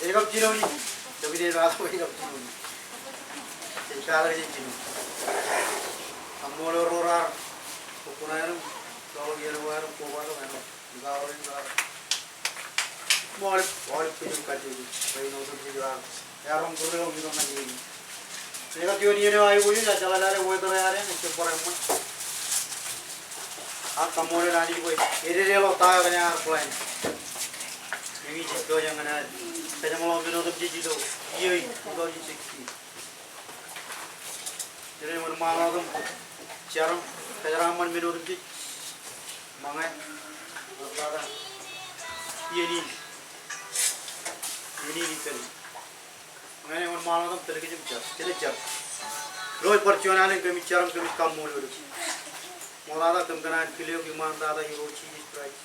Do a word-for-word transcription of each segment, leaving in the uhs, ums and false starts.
Ej kab jinoin. Ej kab jinoin. Kaṃṃoolol ro raar kōkkuṇaanōk, joḷọk iien ko aer kobatok āinwōt. Ṃool, ṃool kōj kajjojo, rej otemjej raar, erom kūr eo itok ñan iien in. Ej kab juon iien eo aikuj ej jeḷā lale weather eo ad eñ, ejjab bar eṃṃan. Ak kaṃṃoolol Anij bwe ededeḷọk ta eo kōn aer plan. Eñin jej pojak ñan aer kōjeṃḷọk men otemjej ilo iiō in, two thousand sixteen. Ej wōnṃaanḷọk im jar im kōjeraaṃṃan men otemjej. Ṃōñā, ḷaptata iien in. Iien in ippān. Ṃōñā, ej wōnṃaanḷọk im tōl kōj im jar. Kōj jar. Ilo ej bar juon alen kōmij jar im kōmij kaṃṃoolol. Ṃoktata kōm kōṇaan kile eok iṃaan tata Irooj Jisōs Kraist.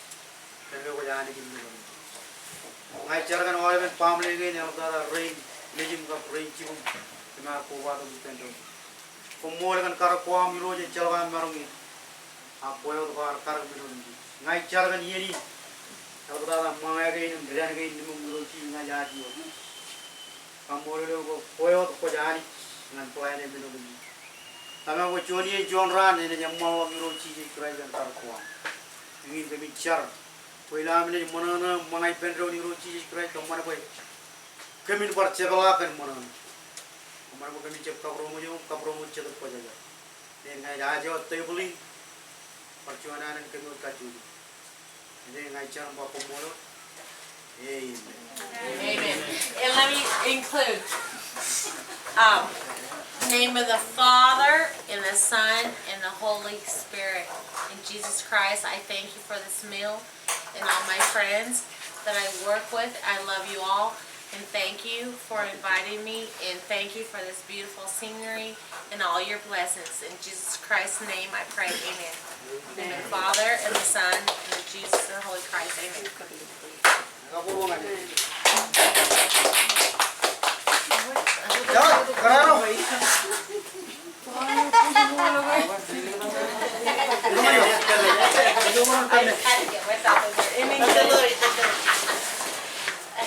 Kōn ilo kwōj Anij in. Ña ij jar kōn aolepen baaṃle kein eḷaptata rein nejim kab rein jibwim im ar kobatok ippān doon. Koṃṃool kōn karōk ko aṃ Irooj, ejjeḷọk am maroñ in. Ak kwe wōt kwaar karōk men otemjej. Ña ij jar kōn iien in eḷaptata ṃōñā kein im dān kein, limōṃ Irooj Jisōs, ña ij aje wōt. Kaṃṃoolol eok bwe kwe wōt kwōj Anij ñan plan e men otemjej. Tōmak bwe juon iien juon raan enaaj eṃṃanḷọk Irooj Jisōs Kraist kōn karōk ko aṃ. Eñin kōmij jar bwe ilo am naaj ṃōṇōṇō im ṃōñā ippān doon Irooj Jisōs Kraist, kōṃṃan bwe kōmin bar jepḷaak kōn ṃōṇōṇō. Kōṃṃan bwe kōmin jab kapromote eok, kapromote Jetōb Kwōjarjar. Ej ña ij aje wōt table in, bar juon alen kōm wōt kajjojo. Ej ña ij jar im ba koṃṃool. Amen. Amen. And let me include, um, name of the Father, and the Son, and the Holy Spirit. In Jesus Christ, I thank you for this meal and all my friends that I work with. I love you all, and thank you for inviting me, and thank you for this beautiful scenery and all your blessings. In Jesus Christ's name I pray, amen. In the Father, and the Son, and the Jesus, and the Holy Christ, amen.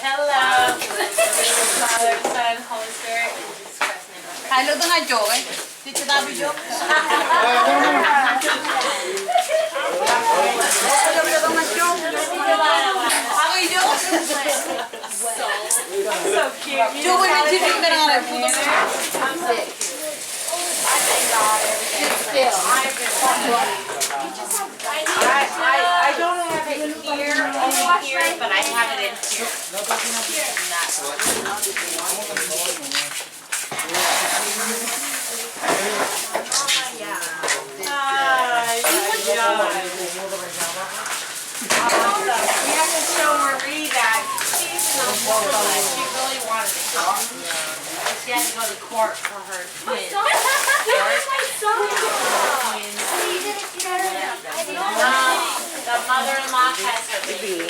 Hello. Father, Son, Holy Spirit, in Jesus Christ's name. So cute. You know, I thank God every day. I, I, I don't have it here, over here, but I have it in here. And that's what. Hi. Hi. Awesome. We have to show Marie that she's in the Netherlands. She really wanted to come. She had to go to court for her twins. My son? That was my son! Twins. I didn't know. I didn't know. Um, the mother-in-law has her baby.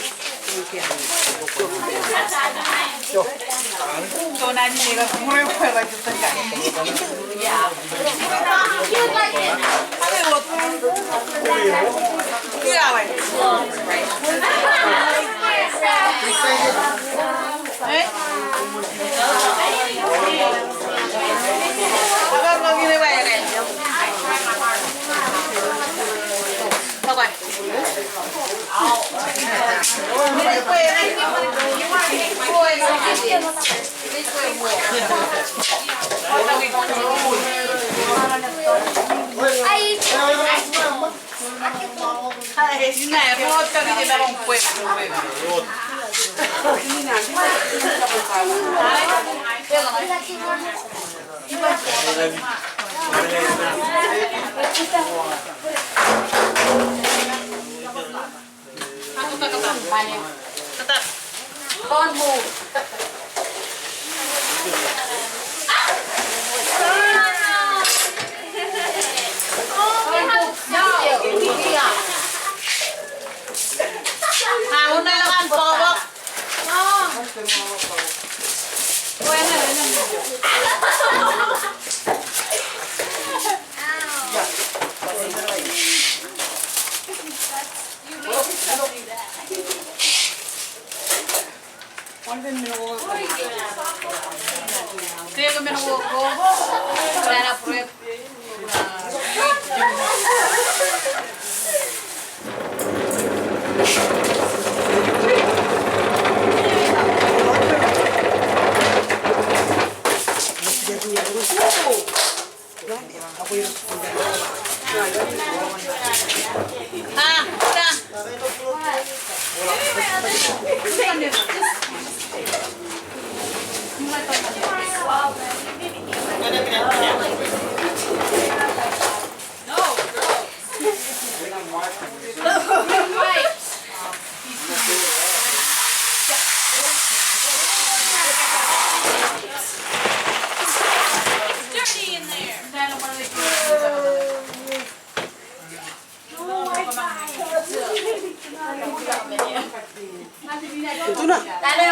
Ito na.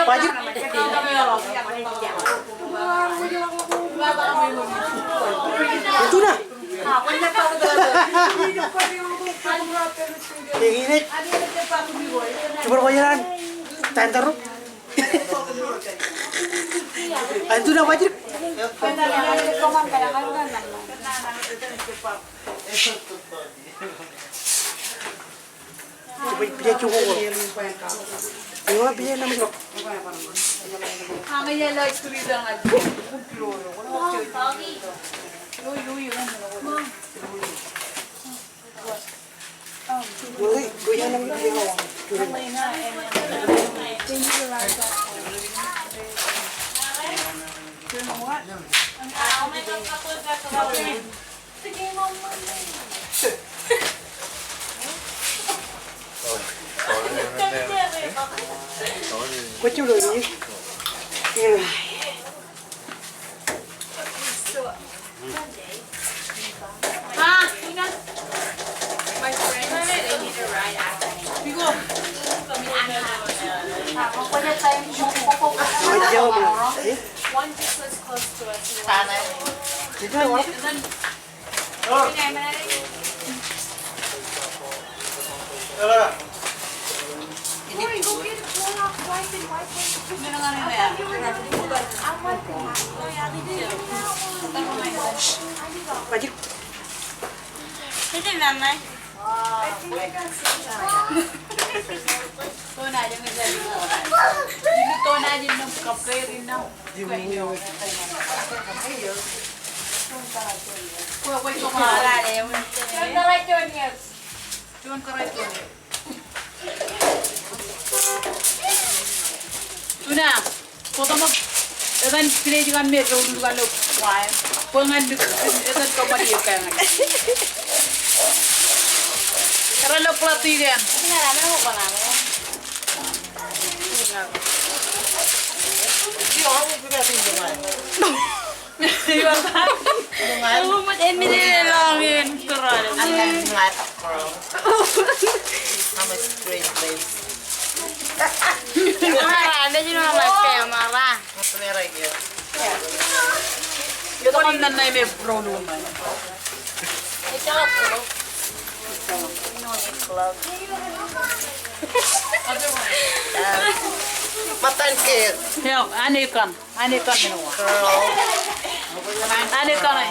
Wajib. Ito na. Eñin ej. Jubor bajjek an. Tandaro. Ito na wajib. Pija joko ko. Eo pija nam jok. Oi, oi, nam jok. Tuna, bōktok etan pilej kaṇ me rej lukkuun ḷọk wae. Bwe ñan etan kōṃṃan iiō kaṇe. Erro ḷọk ḷọk tike an. Emily lelong in kōrā. I'm a straight face. Mara, imagine on my camera. Ito ko nan nai me pro lu. Matan ke. Eo, ane kaṇ. Ane kaṇ men wa. Ane kaṇ e.